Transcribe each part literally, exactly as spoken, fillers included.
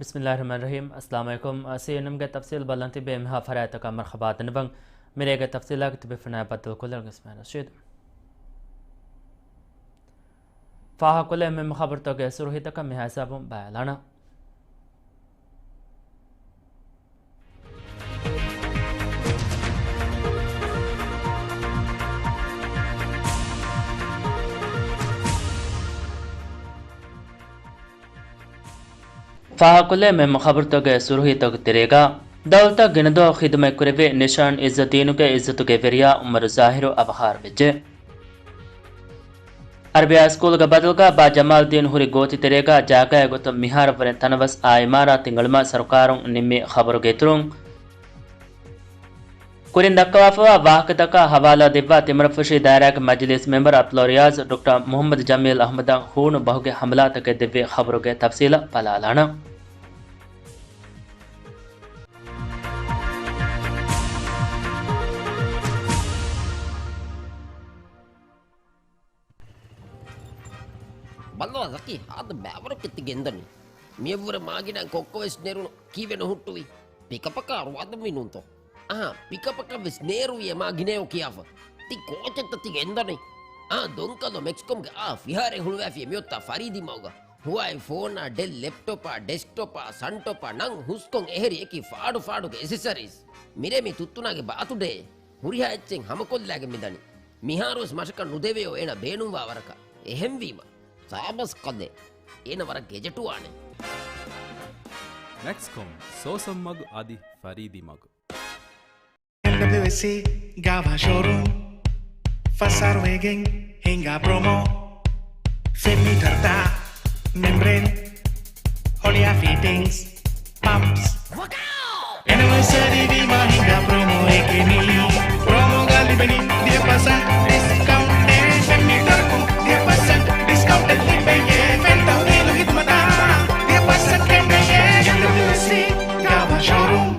ބިސްމިއްލާހި ރަޙްމާނި ރަޙީމް. އައްސަލާމު ޢަލައިކުމް. ސީއެންއެމްގެ ތަފްސީލް ބަލަން ތިބޭ މިހާ ފަރާތްތަކަށް މަރުޙަބާ ދަންނަވަން. މިރޭގެ ތަފްސީލާގެ ތިބި ފުނާ ބައްދަލުކޮށްލަން އިސްމާޢީލް ރަޝީދު. ފާހަގަކޮށްލޭ މުހިއްމު ޚަބަރުތަކުގެ ސުރުޚީތަކަށް މިހާ ހިސާބުން ބައިވެލާނަން. ފާހަގަކޮށްލޭ މުހިއްމު ޚަބަރުތަކުގެ ސުރުޚީތަކުގެ ތެރޭގަ، ދައުލަތަށް ގިނަ ދުވަހަކު ޚިދުމަތްކުރެއްވި ނިޝާން އިއްޒަތްދީނުގެ އިއްޒަތުގެ ވެރިޔާ އުމަރު ޒާހިރު އަވަހާރަވެއްޖެ. އަރަބިއްޔާ ސްކޫލްގެ ބަދަލުގަ ބާ ޖަމާލްދީން ހުރި ގޯތި ތެރޭގަ ޖާގައިގެ ގޮތުން މިހާރު ވުރެން ތަނަވަސް އާ އިމާރާތް ތިން އެޅުމަށް ސަރުކާރުން ނިންމި ޚަބަރުގެ އިތުރުން، ކުރިން ދައްކަވާފައިވާ ވާހަކަތަކާ ހަވާލާ ދެއްވާ ތިމަރަފުށީ ދާއިރާގެ މަޖިލީސް މެމްބަރު ޢަބްދުﷲ ރިޔާޒް ޑޮކްޓަރ މުޙައްމަދު ޖަމީލް އަޙްމަދަށް ހޫނު ބަހުގެ ހަމަލާތަކެއް ދެއްވި ޚަބަރުގެ ތަފްސީލަށް ބަލާލާނަން. ބައްލަވާ ޒަކީ، ހާދަ ބައިވަރު ކެތި ގެންދަނީ. މިއަށްވުރެ މާގިނަ ކޮއްކޮ ވެސް ނެރުނު ކީއްވެ ނުހުއްޓުވީ؟ ޕިކަޕަކާ ރުވާދަ މިނޫންތޯ؟ އަހާ، ޕިކަޕަކަށް ވެސް ނޭރުވިޔޭ މާގިނައޯ ކިޔާފަ. ތި ކޯޗެއްތަ ތި ގެންދަނީ؟ އާ، ދޮންކަލޯ މެކްސްކޮމްގެ އާ ފިހާރައެއް ހުޅުވާފިޔޭ މިއޮތާ ފަރީދީ މަގުގަ. ހުވާއި ފޯނާ، ޑެލް ލެޕްޓޮޕާ، ޑެސްކްޓޮޕާ، ސަންޓޮޕާ، ނަން ހުސްކޮން އެހެރި އެކި ފާޑު ފާޑުގެ އެސެސަރީސް. މިރޭ މި ތުއްތުނާގެ ބާތުޑޭ. ހުރިހާ އެއްޗެއް ހަމަކޮށްލާގެން މިދަނީ. މިހާރުވެސް މަށަކަށް ނުދެވެޔޯ އޭނަ ބޭނުންވާ ވަރަކަށް. އެހެންވީމަ، ސާބަސް ކަލޭ. އޭނަ ވަރަށް ގެޖެޓުވާނެ. މެކްސްކޮމް، ސޯސަން މަގު އަދި ފަރީދީ މަގު. އެމްޑަބްލިއުއެސްސީ ގާވާ ޝޯރޫމް. ފަސް އަހަރު ވެގެން ހިނގާ ޕްރޮމޯ. ފެން މީޓަރުތައް، މެމްބްރޭން، ހޮޅިއާ ފިޓިންގްސް، ޕަމްޕްސް. އެނިވަރސަރީ ވީމާ ހިނގާ ޕްރޮމޯއެކޭ މީ. ޕްރޮމޯގަ ލިބެނީ ދިހަ ޕަސެންޓް ޑިސްކައުންޓެއް. ފެން މީޓަރަކުން ދިހަ ޕަސެންޓް ޑިސްކައުންޓެއް ލިބެޔޭ. ފެން ތަހުލީލު ހިދުމަތާ ދިހަ ޕަސެންޓް ކެނޑެޔޭ. އެމްޑަބްލިއުއެސްސީ ގާވާ ޝޯރޫމް.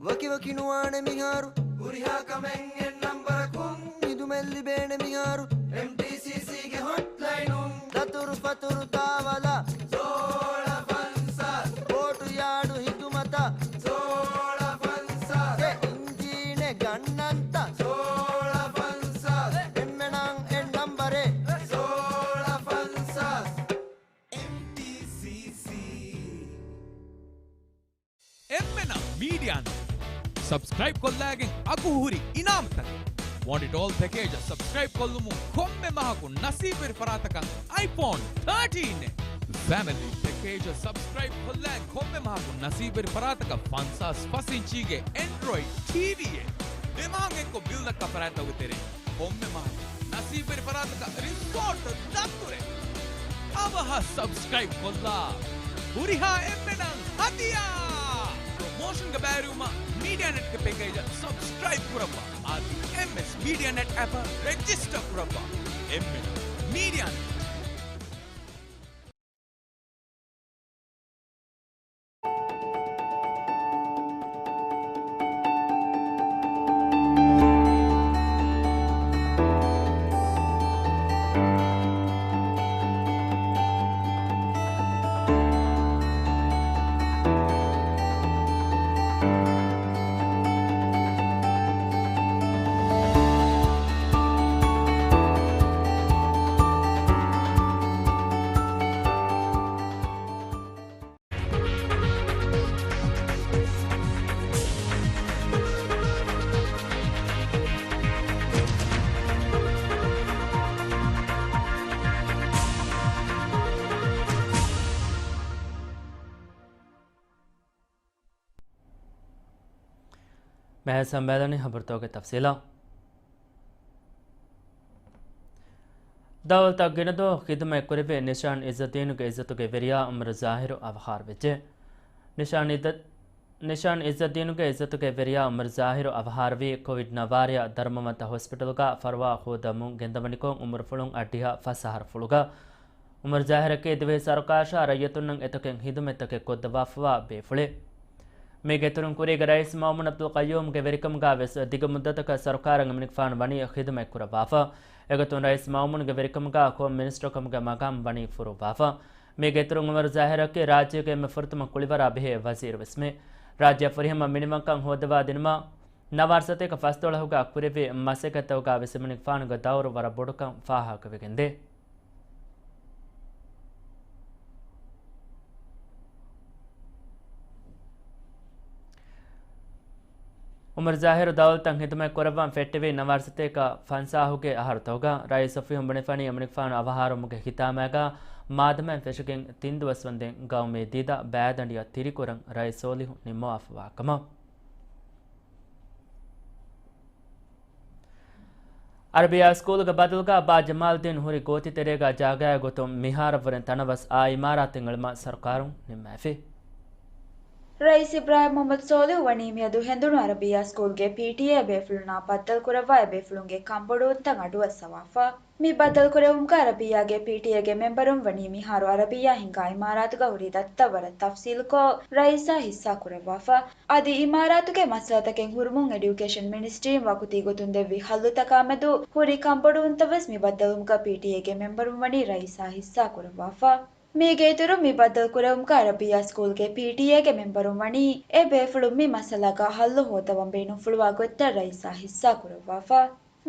ވަކިވަކި ނުވާނެ މިހާރު. ހުރިހާ ކަމެއް އެއް ނަންބަރަކުން. ހިދުމަތް ލިބޭނެ މިހާރު. އެމްޓީސީސީގެ ހޮޓްލައިނުން. ދަތުރު ފަތުރު ތާވަލަށް. ސޯޅަ ފަންސާސް. ބޯޓު ޔާޑު ހިދުމަތަށް. ސޯޅަ ފަންސާސް. އެ އިންޖީނެއް ގަންނަންތަ. ސޯޅަ ފަންސާސް. އެންމެނަށް އެއް ނަންބަރެއް. ސޯޅަ ފަންސާސް. އެމްޓީސީސީ. އެންމެނަށް މީޑިއާ ނެޓް ސަބްސްކްރައިބް ކޮށްލާގެން އަގުހުރި އިނާމުތަކެއް. ވޯންޓް އިޓް އޯލް ޕެކޭޖަށް ސަބްސްކްރައިބް ކޮށްލުމުން ކޮންމެ މަހަކު ނަސީބުވެރި ފަރާތަކަށް އައިފޯން ތާޓީން އެއް. ފެމިލީ ޕެކޭޖަށް ސަބްސްކްރައިބް ކޮށްލާ ކޮންމެ މަހަކު ނަސީބުވެރި ފަރާތަކަށް ފަންސާސް ފަސް އިންޗީގެ އެންޑްރޮއިޑް ޓީވީއެއް. ދެ މަހަށް އެއްކޮށް ބިލް ދައްކާ ފަރާތްތަކުގެ ތެރެއިން ކޮންމެ މަހަކު ނަސީބުވެރި ފަރާތަކަށް ރިސޯޓް ދަތުރެއް. އަވަހަށް ސަބްސްކްރައިބް ކޮށްލާ. ހުރިހާ އެންމެނަށް ހަދިޔާ! ޕްރޮމޯޝަންގެ ބައިވެރިވުމަށް މީޑިއާ ނެޓްގެ ޕެކޭޖަށް ސަބްސްކްރައިބް ކުރައްވާ. އަދި އެމްއެސް މީޑިއާ ނެޓް އެޕަށް ރެޖިސްޓަރ ކުރައްވާ. އެންމެނަށް މީޑިއާ ނެޓް. މިހާރު ސަމާލަނީ ޚަބަރުތަކުގެ ތަފްސީލާ. ދައުލަތަށް ގިނަ ދުވަހު ޚިދުމަތް ކުރެއްވި ނިޝާން އިއްޒަތްދީނުގެ އިއްޒަތުގެ ވެރިޔާ އުމަރު ޒާހިރު އަވަހާރަވެއްޖެ. ނިޝާން އިއްޒަތް، ނިޝާން އިއްޒަތްދީނުގެ އިއްޒަތުގެ ވެރިޔާ އުމަރު ޒާހިރު އަވަހާރަވީ ކޮވިޑް ނަވާރައަށް ދަރުމަވަންތަ ހޮސްޕިޓަލްގަ ފަރުވާ ހޯދަމުން ގެންދަވަނިކޮށް އުމުރުފުޅުން އަށްޑިހަ ފަސް އަހަރު ފުޅުގަ. އުމަރު ޒާހިރަކީ ދިވެހި ސަރުކާރަށާ ރައްޔިތުންނަށް އެތަކެއް ޚިދުމަތްތަކެއް ކޮށްދަވާފަވާ ބޭފުޅެއް. މީގެ އިތުރުން ކުރީގެ ރައީސް މައުމޫން އަބްދުލް ޤައްޔޫމްގެ ވެރިކަމުގަ ވެސް ދިގު މުއްދަތަކަށް ސަރުކާރަށް އެމަނިކުފާނު ވަނީ ޚިދުމަތް ކުރައްވާފަ. އެގޮތުން ރައީސް މައުމޫންގެ ވެރިކަމުގަ ކޯމިނިސްޓަރ ކަމުގެ މަގާމް ވަނީ ފުރުއްވާފަ. މީގެ އިތުރުން އުމަރު ޒާހިރަކީ ރާއްޖޭގެ އެންމެ ފުރަތަމަ ކުޅިވަރާ ބެހޭ ވަޒީރު ވެސްމެ. ރާއްޖެ ފުރިހަމަ މިނިވަންކަން ހޯއްދަވާ ދިނުމަށް ނަވާރަ ސަތޭކަ ފަސްދޮޅަހުގަ ކުރެއްވި މަސައްކަތްތަކުގަ ވެސް އެމަނިކުފާނުގެ ދައުރު ވަރަށް ބޮޑުކަން ފާހަގަވެގެންދޭ. އުމަރު ޒާހިރު ދައުލަތަށް ހިދުމަތް ކުރައްވަން ފެއްޓެވީ ނަވާރަ ސަތޭކަ ފަންސާހުގެ އަހަރުތަކުގަ. ރައީސް އޮފީހުން ބުނެފަނީ އެމަނިކުފާނު އަވަހާރަވުމުގެ ހިތާމައިގަ މާދަމާއިން ފެށިގެން ތިން ދުވަސް ވަންދެން ގައުމީ ދީދަ ބައިދަނޑިއަށް ތިރިކުރަން ރައީސް ސޯލިހު ނިންމަވާފަވާ ކަމަށް. އަރަބިއްޔާ ސްކޫލުގެ ބަދަލުގަ ބާ ޖަމާލްދީން ހުރި ގޯތިތެރޭގަ ޖާގައިގެ ގޮތުން މިހާރަށްވުރެން ތަނަވަސް އާ އިމާރާތެއް އެޅުމަށް ސަރުކާރުން ނިންމައިފި. ރައީސް އިބްރާހިމް މުހައްމަދު ސޯލިހު ވަނީ މިއަދު ހެނދުނު އަރަބިއްޔާ ސްކޫލްގެ ޕީޓީއޭ ބޭފުޅުންނާ ބައްދަލުކުރައްވާ އެބޭފުޅުންގެ ކަންބޮޑުވުންތައް އަޑުއައްސަވާފަ. މި ބައްދަލުކުރެވުމުގަ އަރަބިއްޔާގެ ޕީޓީއޭގެ މެމްބަރުން ވަނީ މިހާރު އަރަބިއްޔާ ހިންގާ އިމާރާތުގަ ހުރި ދަތިތައް ވަރަށް ތަފްސީލުކޮށް ރައީސާ ހިއްސާ ކުރައްވާފަ. އަދި އިމާރާތުގެ މައްސަލަތަކެއް ހުރުމުން އެޑިއުކޭޝަން މިނިސްޓްރީން ވަގުތީ ގޮތުން ދެއްވި ހައްލުތަކާމެދު ހުރި ކަންބޮޑުވުންތައް ވެސް މި ބައްދަލުވުމުގަ ޕީޓީއޭގެ މެމްބަރުން ވަނީ ރައީސާ ހިއްސާ ކުރައްވާފަ. މީގެ އިތުރުން މި ބައްދަލު ކުރެވުމުގަ އަރަބިއްޔާ ސްކޫލްގެ ޕީޓީއޭގެ މެމްބަރުން ވަނީ އެ ބޭފުޅުން މި މައްސަލާގަ ހައްލު ހޯދަވަން ބޭނުންފުޅުވާ ގޮތްތައް ރައީސާ ހިއްސާ ކުރައްވާފަ.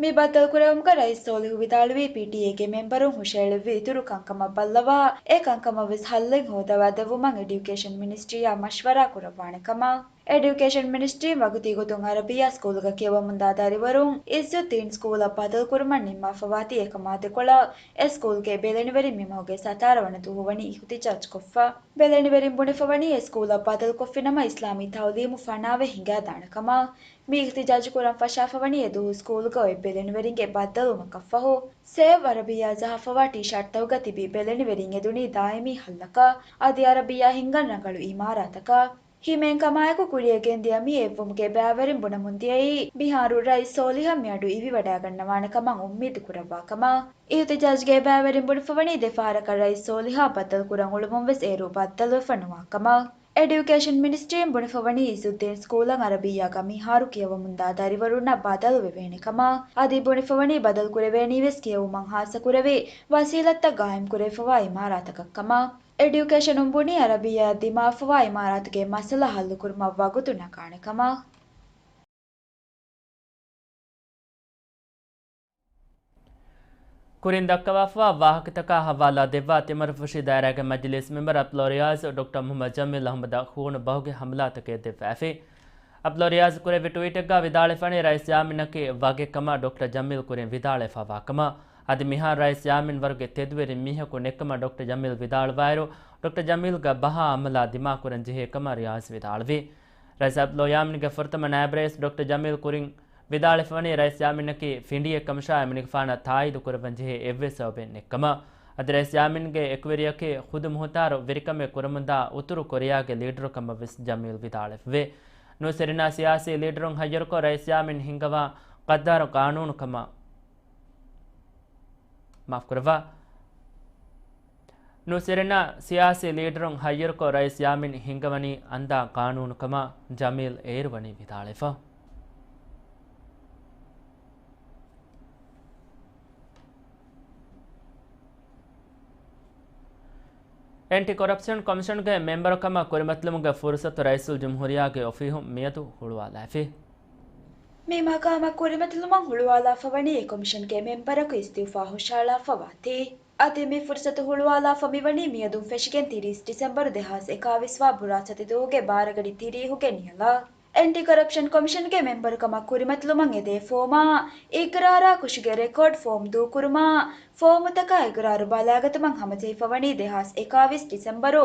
މި ބައްދަލު ކުރެވުމުގަ ރައީސް ސޯލިހު ވިދާޅުވީ ޕީޓީއޭގެ މެމްބަރުން ހުށައެޅުއްވި އިތުރު ކަންކަމަށް ބައްލަވާ އެ ކަންކަމަށް ވެސް ހައްލެއް ހޯދަވާ ދެއްވުމަށް އެޑިއުކޭޝަން މިނިސްޓްރީއާ މަޝްވަރާ ކުރައްވާނެ ކަމަށް. އެޑިއުކޭޝަން މިނިސްޓްރީން ވަގުތީ ގޮތުން އަރަބިއްޔާ ސްކޫލުގަ ކިޔަވަމުންދާ ދަރިވަރުން އިއްޒުއްދީން ސްކޫލަށް ބަދަލުކުރުމަށް ނިންމާފަވާތީ އެކަމާ ދެކޮޅަށް އެ ސްކޫލްގެ ބެލެނިވެރިން މިމަހުގެ ސަތާރަ ވަނަ ދުވަހު ވަނީ އިހުތިޖާޖް ކޮށްފަ. ބެލެނިވެރިން ބުނެފަވަނީ އެ ސްކޫލަށް ބަދަލުކޮށްފިނަމަ އިސްލާމީ ތައުލީމު ފަނާވެ ހިނގާދާނެ ކަމަށް. މި އިހުތިޖާޖު ކުރަން ފަށާފަވަނީ އެ ދުވަހު ސްކޫލުގަ އޮތް ބެލެނިވެރިންގެ ބައްދަލުވުމަކަށްފަހު. ސޭވް އަރަބިއްޔާ ޖަހާފަވާ ޓީޝާޓްތަކުގަ ތިބި ބެލެނިވެރިން އެދުނީ ދާއިމީ ހައްލަކަށް، އަދި އަރަބިއްޔާ ހިންގަން ރަނގަޅު އިމާރާތަކަށް. ހިމޭން ކަމާއެކު ކުރިއަށް ގެންދިޔަ މި އެއްވުމުގެ ބައިވެރިން ބުނަމުން ދިޔައީ، މިހާރު ރައީސް ސޯލިހަށް މިއަޑު އިވިވަޑައިގަންނަވާނެ ކަމަށް އުއްމީދު ކުރައްވާ ކަމަށް. އިހުތިޖާޖްގެ ބައިވެރިން ބުނެފަވަނީ ދެފަހަރަކަށް ރައީސް ސޯލިހާ ބައްދަލު ކުރަން އުޅުމުން ވެސް އޭރު ބައްދަލުވެފަ ނުވާ ކަމަށް. އެޑިއުކޭޝަން މިނިސްޓްރީން ބުނެފަވަނީ އިއްޒުއްދީން ސްކޫލަށް އަރަބިއްޔާގަ މިހާރު ކިޔަވަމުންދާ ދަރިވަރުންނަށް ބަދަލުވެވޭނެ ކަމަށް، އަދި ބުނެފަވަނީ ބަދަލު ކުރެވޭނީ ވެސް ކިޔެވުމަށް ހާއްސަކުރެވޭ ވަސީލަތްތައް ގާއިމްކުރެވިފަވާ އިމާރާތަކަށް ކަމަށް. އެޑިއުކޭޝަނުން ބުނީ އަރަބިއްޔާއަށް ދިމާވެފަވާ އިމާރާތުގެ މައްސަލަ ހައްލުކުރުމަށް ވަގުތު ނަގާނެ ކަމަށް. ކުރިން ދައްކަވާފަވާ ވާހަކަތަކާ ހަވާލާ ދެއްވާ ތިމަރުފުށި ދާއިރާގެ މަޖިލީސް މެމްބަރު އަބްދުﷲ ރިޔާޒް ޑޮކްޓަރ މުޙައްމަދު ޖަމީލް އަޙްމަދަށް ޚޫނު ބަހުގެ ހަމަލާތަކެއް ދެއްވައިފި. އަބްދުﷲ ރިޔާޒް ކުރެއްވި ޓްވީޓެއްގަ ވިދާޅުވެފަނީ ރައީސް ޔާމީނަކީ ވަގެއް ކަމަށް ޑޮކްޓަރ ޖަމީލް ކުރިން ވިދާޅުވެފަވާ ކަމަށް. އަދި މިހާރު ރައީސް ޔާމީން ވަރުގެ ތެދުވެރިން މީހަކު ނެތްކަމަށް ޑޮކްޓަރ ޖަމީލް ވިދާޅުވާއިރު، ޑޮކްޓަރ ޖަމީލްގެ ބަހާ އަމަލާ ދިމާކުރަން ޖެހޭ ކަމަށް ރިޔާޒް ވިދާޅުވި. ރައީސް އަބްދުﷲ ޔާމީންގެ ފުރަތަމަ ނާއިބް ރައީސް ޑޮކްޓަރ ޖަމީލް ކުރިން ވިދާޅުވެފަވަނީ ރައީސް ޔާމީނަކީ ފިނޑިއެއް ކަމަށާ އެމަނިކުފާނަށް ތާއީދު ކުރައްވަން ޖެހޭ އެއްވެސް ސަބަބެއް ނެތްކަމަށް. އަދި ރައީސް ޔާމީންގެ އެކުވެރިޔަކީ ޚުދު މުހުތާރު ވެރިކަމެއް ކުރަމުންދާ އުތުރު ކޮރިޔާގެ ލީޑަރު ކަމަށް ވެސް ޖަމީލް ވިދާޅުވެފަވޭ. ނުސެރިނާ ސިޔާސީ ލީޑަރުން ހައްޔަރުކޮށް ރައީސް ޔާމީން ހިންގަވާ ޤައްދާރު ޤާނޫނު ކަމަށް މާފުކުރައްވާ. ނުސެރިނާ ސިޔާސީ ލީޑަރުން ހައްޔަރުކޮށް ރައީސް ޔާމީން ހިންގަވަނީ އަންދާ ޤާނޫނު ކަމަށް ޖަމީލް އޭރު ވަނީ ވިދާޅުވެފަ. އެންޓި ކޮރަޕްޝަން ކޮމިޝަންގެ މެމްބަރު ކަމަށް ކުރިމަތިލުމުގެ ފުރުސަތު ރައީސުލްޖުމްހޫރިއްޔާގެ އޮފީހުން މިއަދު ހުޅުވާލައިފި. މި މަޤާމަށް ކުރިމަތިލުމަށް ހުޅުވާލާފަވަނީ އެ ކޮމިޝަންގެ މެމްބަރަކު އިސްތިއުފާ ހުށައަޅާފަވާތީ. އަދި މި ފުރުސަތު ހުޅުވާލާފަ މިވަނީ މިއަދުން ފެށިގެން ތިރީސް ޑިސެމްބަރު ދެހާސް އެކާވީސް ވާ ބުރާސް އަދި ދުވަހުގެ ބާރަގަޑި ތިރީހުގެ ނިޔަލަށް. އެންޓި ކޮރަޕްޝަން ކޮމިޝަންގެ މެމްބަރު ކަމަށް ކުރިމަތިލުމަށް އެދޭ ފޯމާ، އިގްރާރާ ކުށުގެ ރެކޯޑް ފޯމް ދޫކުރުމާ، ފޯމުތަކާ އިގްރާރު ބަލާގަތުމަށް ހަމަޖެހިފަވަނީ ދެހާސް އެކާވީސް ޑިސެމްބަރު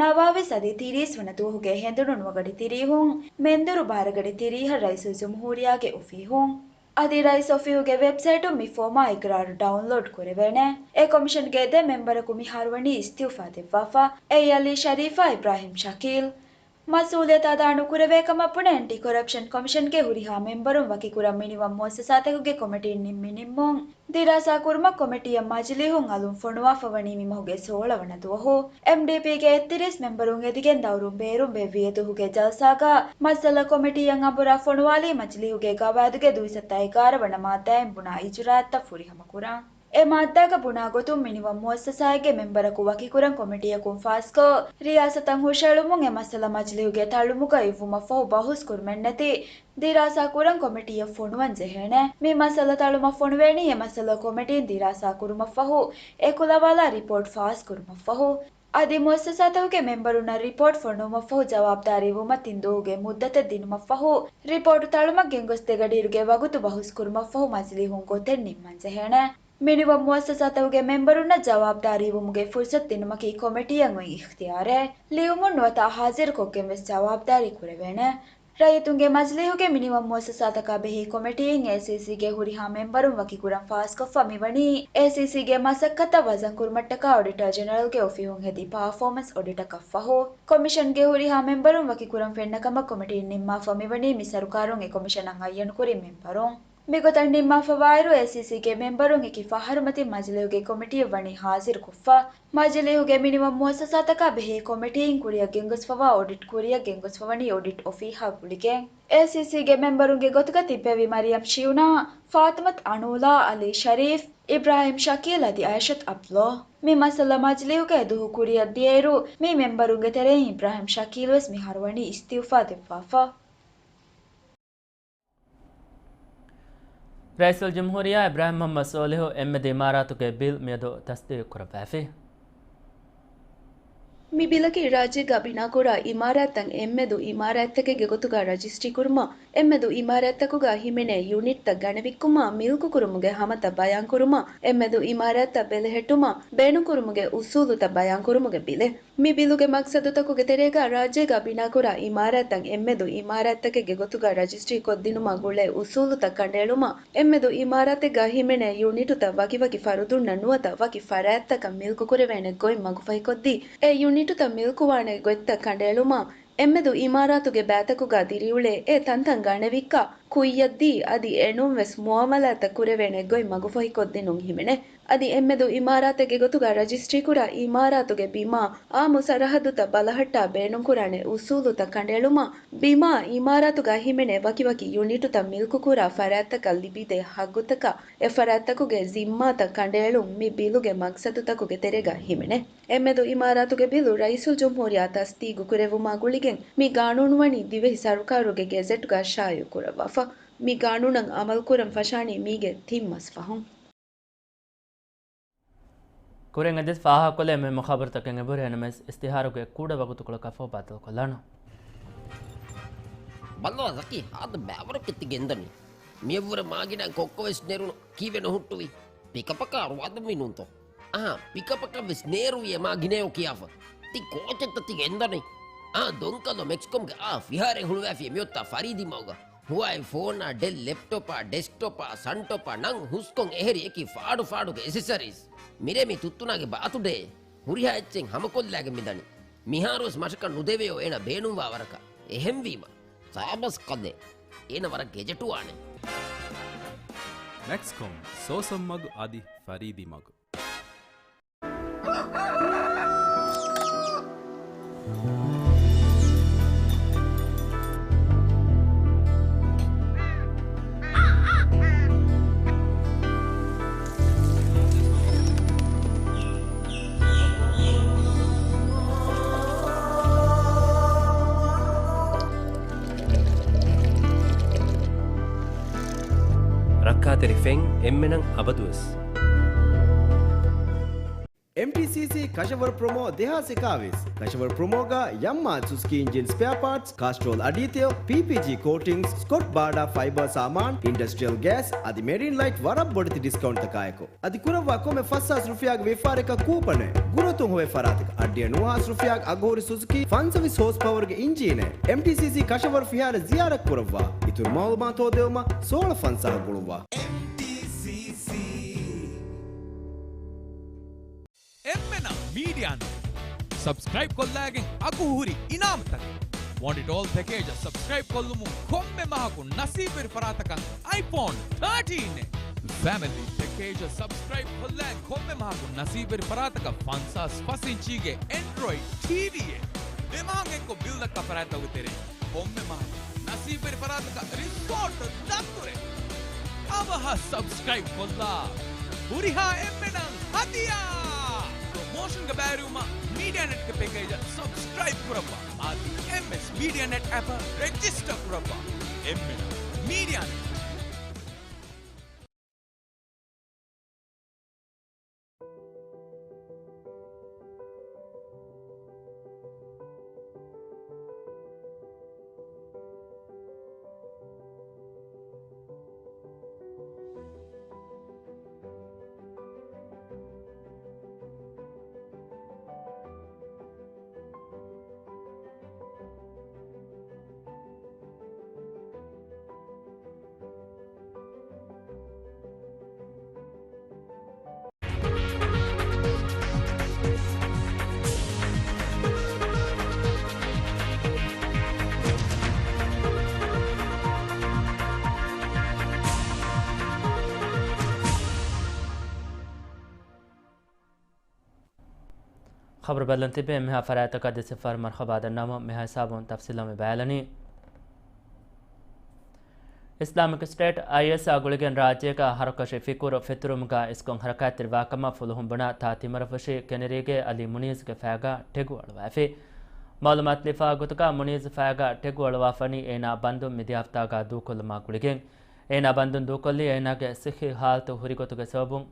ނަވާވީސް އަދި ތިރީސް ވަނަ ދުވަހުގެ ހެނދުނު ނުވަގަޑި ތިރީހުން، މެންދުރު ބާރަގަޑި ތިރީހަށް ރައީސުލްޖުމްހޫރިއްޔާގެ އޮފީހުން. އަދި ރައީސް އޮފީހުގެ ވެބްސައިޓުން މި ފޯމާ އިގްރާރު ޑައުންލޯޑް ކުރެވޭނެ. އެ ކޮމިޝަންގެ ދެ މެމްބަރަކު މިހާރު ވަނީ އިސްތިއުފާ ދެއްވާފަ. އެއީ އަލީ ޝަރީފާ އިބްރާހިމް ޝަކީލް. މަސްއޫލިއްޔަތު އަދާ ނުކުރެވޭ ކަމަށް ބުނެ އެންޓި ކޮރަޕްޝަން ކޮމިޝަންގެ ހުރިހާ މެމްބަރުން ވަކިކުރަން މިނިވަން މުއައްސަސާތަކުގެ ކޮމިޓީން ނިންމި ނިންމުން ދިރާސާ ކުރުމަށް ކޮމިޓީއަށް މަޖިލީހުން އަލުން ފޮނުވާފަ ވަނީ މި މަހުގެ ސޯޅަ ވަނަ ދުވަހު. އެމްޑީޕީގެ އެއްތިރީސް މެމްބަރުން އެދިގެން ދައުރުން ބޭރުން ވެއްވި އެ ދުވަހުގެ ޖަލްސާގަ މައްސަލަ ކޮމިޓީއަށް އަނބުރާ ފޮނުވާލީ މަޖިލީހުގެ ގަވާއިދުގެ ދުއިސައްތަ އެގާރަ ވަނަ މާއްދާއިން ބުނާ އިޖުރާއަތްތައް ފުރިހަމަ ކުރަން. އެ މާއްދާގަ ބުނާ ގޮތުން މިނިވަން މުއައްސަސާއެއްގެ މެމްބަރަކު ވަކިކުރަން ކޮމިޓީއަކުން ފާސްކޮށް، ރިޔާސަތަށް ހުށައެޅުމުން އެ މައްސަލަ މަޖިލީހުގެ ތަޅުމުގަ އިއްވުމަށްފަހު ބަހުސް ކުރުމެއްނެތި ދިރާސާ ކުރަން ކޮމިޓީއަށް ފޮނުވަން ޖެހޭނެ. މި މައްސަލަ ތަޅުމަށް ފޮނުވޭނީ އެ މައްސަލަ ކޮމިޓީން ދިރާސާ ކުރުމަށްފަހު އެކުލަވާލާ ރިޕޯޓް ފާސް ކުރުމަށްފަހު. އަދި މުއައްސަސާތަކުގެ މެމްބަރުންނަށް ރިޕޯޓް ފޮނުވުމަށްފަހު ޖަވާބުދާރީ ވުމަށް ތިން ދުވަހުގެ މުއްދަތެއް ދިނުމަށްފަހު، ރިޕޯޓު ތަޅުމަށް ގެންގޮސް ދެގަޑިއިރުގެ ވަގުތު ބަހުސް ކުރުމަށްފަހު މަޖިލީހުން ގޮތެއް ނިންމަން ޖެހޭނެ. މިނިވަން މުއައްސަސާތަކުގެ މެމްބަރުންނަށް ޖަވާބުދާރީ ވުމުގެ ފުރުސަތު ދިނުމަކީ ކޮމިޓީއަށް އޮތް އިޚްތިޔާރެއް. ލިޔުމުން ނުވަތަ ހާޒިރުކޮށްގެން ވެސް ޖަވާބުދާރީ ކުރެވޭނެ. ރައްޔިތުންގެ މަޖިލީހުގެ މިނިވަން މުއައްސަސާތަކާ ބެހޭ ކޮމިޓީއިން އޭސީސީގެ ހުރިހާ މެމްބަރުން ވަކިކުރަން ފާސްކޮށްފަ މިވަނީ، އޭސީސީގެ މަސައްކަތަށް ވަޒަން ކުރުމަށްޓަކާ އޮޑިޓަރ ޖެނެރަލްގެ އޮފީހުން ހެދި ޕާފޯމަންސް އޮޑިޓަކަށްފަހު. ކޮމިޝަންގެ ހުރިހާ މެމްބަރުން ވަކިކުރަން ފެންނަ ކަމަށް ކޮމިޓީން ނިންމާފަ މިވަނީ މި ސަރުކާރުން އެ ކޮމިޝަނަށް އައްޔަނުކުރި މެމްބަރުން. މިގޮތަށް ނިންމާފަވާއިރު، އޭސީސީގެ މެމްބަރުން އެކި ފަހަރުމަތިން މަޖިލީހުގެ ކޮމިޓީއަށް ވަނީ ހާޒިރުކޮށްފަ. މަޖިލީހުގެ މިނިވަން މުއައްސަސާތަކާ ބެހޭ ކޮމިޓީއިން ކުރިއަށް ގެންގޮސްފަވާ އޮޑިޓް ކުރިއަށް ގެންގޮސްފަވަނީ އޮޑިޓް އޮފީހާ ގުޅިގެން. އޭސީސީގެ މެމްބަރުންގެ ގޮތުގަ ތިއްބެވި މަރިޔަމް ޝިއުނާ، ފާތުމަތު އަނޫލާ، އަލީ ޝަރީފް، އިބްރާހިމް ޝަކީލް އަދި އައިޝަތު އަބްދުﷲ. މި މައްސަލަ މަޖިލީހުގަ އެދުވަހު ކުރިއަށް ދިޔައިރު، މި މެމްބަރުންގެ ތެރެއިން އިބްރާހިމް ޝަކީލް ވެސް މިހާރު ވަނީ އިސްތިއުފާ ދެއްވާފަ. ރައީސުލްޖުމްހޫރިއްޔާ އިބްރާހިމް މުޙައްމަދު ޞާލިޙު އެންމެ ދު އިމާރާތުގެ ބިލް މިއަދު ތަޞްދީޤު ކުރައްވައިފި. މި ބިލަކީ ރާއްޖޭގަ ބިނާކުރާ އިމާރާތްތައް އެންމެ ދު އިމާރާތްތަކެއްގެ ގޮތުގަ ރަޖިސްޓްރީ ކުރުމަށް، އެންމެ ދު އިމާރާތްތަކުގަ ހިމެނޭ ޔުނިޓްތައް ގަނެވިއްކުމާ، މިލްކުކުރުމުގެ ހަމަތައް ބަޔާންކުރުމަށް، އެންމެ ދު އިމާރާތްތައް ބެލެހެއްޓުމަށް، ބޭނުންކުރުމުގެ އުސޫލުތައް ބަޔާންކުރުމުގެ ބިލެއް. މި ބިލުގެ މަގްސަދުތަކުގެ ތެރޭގަ ރާއްޖޭގަ ބިނާކުރާ އިމާރާތްތައް އެންމެ ދު އިމާރާތްތަކެއްގެ ގޮތުގަ ރަޖިސްޓްރީ ކޮށްދިނުމަށް ގުޅޭ އުސޫލުތައް ކަނޑައެޅުމަށް، އެންމެ ދު އިމާރާތެއްގަ ހިމެނޭ ޔުނިޓުތައް ވަކިވަކި ފަރުދުންނަށް ނުވަތަ ވަކި ފަރާތްތަކަށް މިލްކުކުރެވޭނެ ގޮތް މަގުފަހިކޮށްދީ، އެ ޔުނިޓުތައް މިލްކުވާނެ ގޮތްތައް ކަނޑައެޅުމަށް، އެންމެ ދު އިމާރާތުގެ ބައިތަކުގަ ދިރިއުޅޭ އެ ތަންތަން ގަނެވިއްކާ، ކުއްޔަށްދީ، އަދި އެނޫންވެސް މުއާމަލާތްތައް ކުރެވޭނެ ގޮތް މަގުފަހިކޮށްދިނުން ހިމެނޭ. އަދި އެންމެ ދު އިމާރާތެއްގެ ގޮތުގަ ރަޖިސްޓްރީކުރާ އިމާރާތުގެ ބިމާ، އާއްމު ސަރަހައްދުތައް ބަލަހައްޓާ ބޭނުންކުރާނެ އުސޫލުތައް ކަނޑައެޅުމަށް، ބިމާ، އިމާރާތުގަ ހިމެނޭ ވަކިވަކި ޔުނިޓުތައް މިލްކުކުރާ ފަރާތްތަކަށް ލިބިދޭ ހައްގުތަކާ، އެ ފަރާތްތަކުގެ ޒިންމާތައް ކަނޑައެޅުން މި ބިލުގެ މަގްސަދުތަކުގެ ތެރޭގަ ހިމެނޭ. އެންމެ ދު އިމާރާތުގެ ބިލު ރައީސުލްޖުމްހޫރިއްޔާ ތަޞްދީގު ކުރެއްވުމާ ގުޅިގެން މި ގާނޫނު ވަނީ ދިވެހި ސަރުކާރުގެ ގެޒެޓްގަ ޝާއިޢު ކުރައްވާފަ. މި ގާނޫނަށް އަމަލު ކުރަން ފަށާނީ މީގެ ތިން މަސް ފަހުން. ކުރިން އެދެސް ފާހަގަކޮށްލެވޭ މުހިއްމު ޚަބަރުތަކެއް އެބަހުރި. އެހެންނަމަވެސް އިސްތިހާރުގެ ކުޑަ ވަގުތުކޮޅަކަށްފަހު ބައްދަލުކޮށްލާނަން. ބައްލަވާ ޒަކީ، ހާދަ ބައިވަރަކަށް ތި ގެންދަނީ. މިއަށްވުރެ މާގިނަ ކޮއްކޮވެސް ނެރުނު ކީއްވެ ނުހުއްޓުވީ؟ ޕިކަޕަކާ ރުވާދުންވީ ނޫންތޯ؟ އަހާ، ޕިކަޕަކަށްވެސް ނޭރުވި އެ މާގިނަޔޯ ކިޔާފަ. ތި ކޯޗެއްތަ ތި ގެންދަނީ؟ އާ، ދޮންކަލޯ މެކްސްކޮމްގެ އާ ފިހާރައެއް ހުޅުވައިފި މިއޮތާ ފަރީދީ މަގުގަ. ހުވާއި ފޯނާ، ޑެލް ލެޕްޓޮޕާ، ޑެސްކްޓޮޕާ، ސަންޓޮޕާ، ނަން ހުސްކޮން އެހެރި އެކި ފާޑު ފާޑުގެ އެސެސަރީސް. މިރޭ މި ތުއްތުނާގެ ބާތުޑޭ. ހުރިހާ އެއްޗެއް ހަމަކޮށްލާގެން މިދަނީ. މިހާރުވެސް މަށަކަށް ނުދެވެޔޯ އޭނަ ބޭނުންވާ ވަރަކަށް. އެހެންވީމަ. ސާބަސް ކަލޭ. އޭނަ ވަރަށް ގެޖެޓުވާނެ. މެކްސްކޮމް، ސޯސަން މަގު އަދި ފަރީދީ މަގު. ރައްކާތެރި ފެން އެންމެނަށް އަބަދުވެސް. އެމްޓީސީސީ ކަށަވަރު ޕްރޮމޯ ދެހާސް އެކާވީސް. ކަށަވަރު ޕްރޮމޯގަ ޔަމްމާ ސުޒުކީ އިންޖިން ސްޕެއާ ޕާޓްސް، ކާސްޓްރޯލް އަޑީތެޔޮ، ޕީޕީޖީ ކޯޓިންގްސް، ސްކޮޓް ބާޑާ ފައިބަރ ސާމާން، އިންޑަސްޓްރިއަލް ގޭސް އަދި މެރިން ލައިޓް ވަރަށް ބޮޑެތި ޑިސްކައުންޓްތަކާއެކު. އަދި ކުރައްވާ ކޮންމެ ފަސް ހާސް ރުފިޔާގެ ވިޔަފާރިއަކަށް ކޫޕަނެއް، ގުރައްތުން ހޮވޭ ފަރާތަކަށް އަށްޑިހަ ނުވަ ހާސް ރުފިޔާގެ އަގުހުރި ސުޒުކީ ފަންސަވީސް ހޯސް ޕަވަރގެ އިންޖީނެއް. އެމްޓީސީސީ ކަށަވަރު ފިހާރަ ޒިޔާރަތް ކުރައްވާ. އިތުރު މައުލޫމާތު ހޯދެވުމަށް ސޯޅަ ފަންސާހަށް ގުޅުއްވާ. އެމްޓީސީސީ. އެންމެނަށް މީޑިއާ ނޫން ސަބްސްކްރައިބް ކޮށްލާގެން އަގުހުރި އިނާމުތަކެއް މޮނިޓޯލް ޕެކޭޖަށް ސަބްސްކްރައިބް ކޮށްލުމުން ކޮންމެ މަހަކު ނަސީބުވެރި ފަރާތަކަށް އައިފޯން ތާޓީން. ފެމިލީ ޕެކޭޖަށް ސަބްސްކްރައިބް ކޮށްލާ ކޮންމެ މަހަކު ނަސީބުވެރި ފަރާތަކަށް ފަންސާސް ފަސް އިންޗީގެ އެންޑްރޮއިޑް ޓީވީއެއް. ދެ މަހަށް އެއްކޮށް ބިލް ދައްކާ ފަރާތްތަކުގެ ތެރެއިން ކޮންމެ މަހަކު ނަސީބުވެރި ފަރާތަކަށް ރިސޯޓް ދަތުރެއް. އަވަހަށް ސަބްސްކްރައިބް ކޮށްލާ ހުރިހާ އެންމެނަށް ހަދިޔާ. ޕްރޮމޯޝަންގެ ބައިވެރިވުމަށް މީޑިއާ ނެޓްގެ ޕެކޭޖަށް ސަބްސްކްރައިބް ކުރައްވާ. އަދި އެމްއެސް މީޑިއާ ނެޓް އެޕަށް ރެޖިސްޓަރ ކުރައްވާ. އެންމެނަށް މީޑިއާ ނެޓް. ޚަބަރު ބަލަން ތިބޭ. މިހާ ފަރާތަކަށް ދެ ސިފަރު މަރުޙަބާ ދަންނަވަމުން މިހާ ހިސާބުން ތަފްސީލަށް މި ބަޔާނީ. އިސްލާމިކް ސްޓޭޓް، އައިއެސް، އާ ގުޅިގެން ރާއްޖޭގަ ހަރުކަށި ފިކުރު ފެތުރުމުގަ އިސްކޮށް ހަރަކާތްތެރިވާކަމަށް ފުލުހުން ބުނާ ތާ ތިމަރަފުށި ކެނެރީގެ އަލީ މުނީޒްގެ ފައިގަ ޓެގު އަޅުވައިފި. މައުލޫމާތު ލިފާ ގޮތުގަ މުނީޒް ފައިގަ ޓެގު އަޅުވާފަނީ އޭނާ ބަންދުން މިދިޔަ ހަފްތާގަ ދޫކޮށްލުމާ ގުޅިގެން. އޭނާ ބަންދުން ދޫކޮށްލީ އޭނާގެ ސިއްހީ ހާލަތު ހުރިގޮތުގެ ސަބަބުން.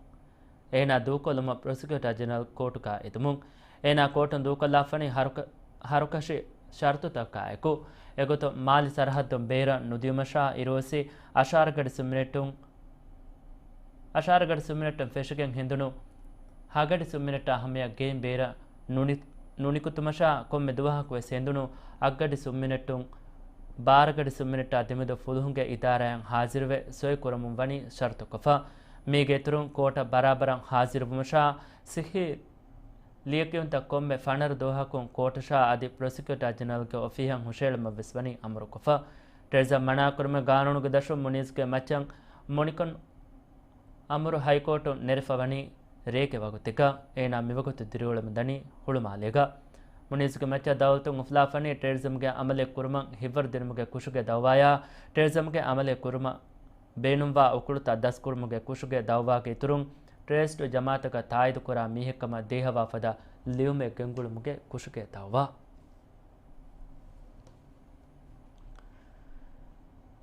އޭނާ ދޫކޮށްލުމަށް ޕްރޮސިކިއުޓާ ޖެނެރަލް ކޯޓުގަ އެދުމުން. އޭނާ ކޯޓުން ދޫކޮށްލާފަނީ ހަރުކަ-، ހަރުކަށި ޝަރުތުތަކާއެކު. އެގޮތުން މާލި ސަރަހައްދުން ބޭރަށް ނުދިޔުމަށާ އިރުއޮއްސި އަށާރަ ގަޑި ސުންމިނެޓުން، އަށާރަ ގަޑި ސުންމިނެޓުން ފެށިގެން ހެނދުނު ހަ ގަޑި ސުންމިނެޓާ ހަމަޔަށް ގެއިން ބޭރަށް ނުނި-، ނުނިކުތުމަށާ ކޮންމެ ދުވަހަކުވެސް ހެނދުނު އަށްގަޑި ސުންމިނެޓުން ބާރަ ގަޑި ސުންމިނެޓާ ދެމެދު ފުލުހުންގެ އިދާރާއިން ހާޒިރުވެ ސޮއި ކުރަމުން ވަނީ ޝަރުތުކޮށްފަ. މީގެ އިތުރުން ކޯޓަށް ބަރާބަރަށް ހާޒިރުވުމަށާ ސިއްހީ ލިޔެކިޔުންތައް ކޮންމެ ފަނަރަ ދުވަހަކުން ކޯޓަށާ އަދި ޕްރޮސިކިއުޓާ ޖެނެރަލްގެ އޮފީހަށް ހުށައެޅުމަށްވެސް ވަނީ އަމުރުކޮށްފަ. ޓެރިޒަމް މަނާކުރުމުގެ ގާނޫނުގެ ދަށުން މުނީޒްގެ މައްޗަށް މޮނިކޮން އަމުރު ހައިކޯޓުން ނެރެފަ ވަނީ ރޭގެ ވަގުތެއްގަ. އޭނާ މިވަގުތު ދިރިއުޅެމުންދަނީ ހުޅުމާލޭގަ. މުނީޒްގެ މައްޗަށް ދައުލަތުން އުފުލާފަނީ ޓެރިޒަމްގެ އަމަލެއް ކުރުމަށް ހިތްވަރު ދިނުމުގެ ކުށުގެ ދައުވާޔާ، ޓެރިޒަމްގެ އަމަލެއް ކުރުމަށް ބޭނުންވާ އުކުޅުތައް ދަސްކުރުމުގެ ކުށުގެ ދައުވާގެ އިތުރުން، ޓެރަރިސްޓު ޖަމާއަތަކަށް ތާއީދުކުރާ މީހެއްކަމަށް ދޭހަވާ ފަދަ ލިޔުމެއް ގެންގުޅުމުގެ ކުށުގެ ދައުވާ.